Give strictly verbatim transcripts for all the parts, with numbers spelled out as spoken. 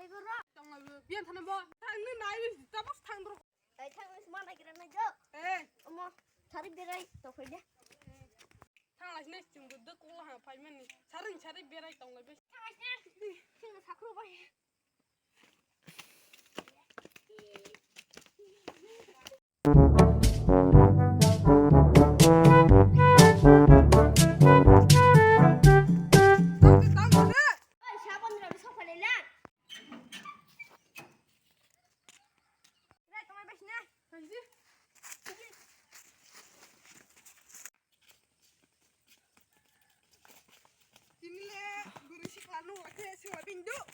Tonglaibw, biyan thana bo. Thangni nai, tabuk thang dro. Ai, thangni sma nai gira nai jo. Eh. Omo, sari berai, to khoide. Thanglaisne chwng duk duk kula ha phaimani. Sari sari berai tonglaibw. Thanglaisne, chwng sakru bai.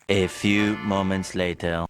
A few moments later.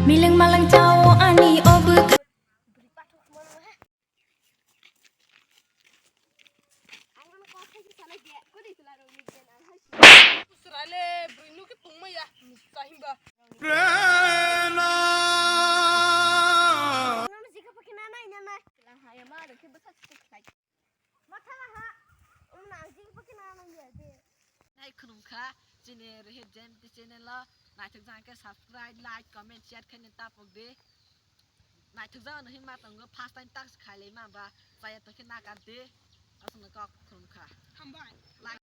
Miling malang chao ani obwkha. Ang ano kok khaisi sanai de, kodi tula rok ni den ang hai. Usrale brui nuk tong maya, musta himba. Ano jika pakai nana ini nana. Lang hai ma, ada ke besar sedikit lagi. Matha ha, um na jika pakai nana ini ada. Nai khulumkha, chini Rohit Jayanti channel o, naithok jang khe subscribe, like, comment, share khaina tapok di. Naithok jang no hinma tongo, first time task khailai ma ba, chaya tokhe nakar di. Aswkno kok khulumkha. Hambai. Like.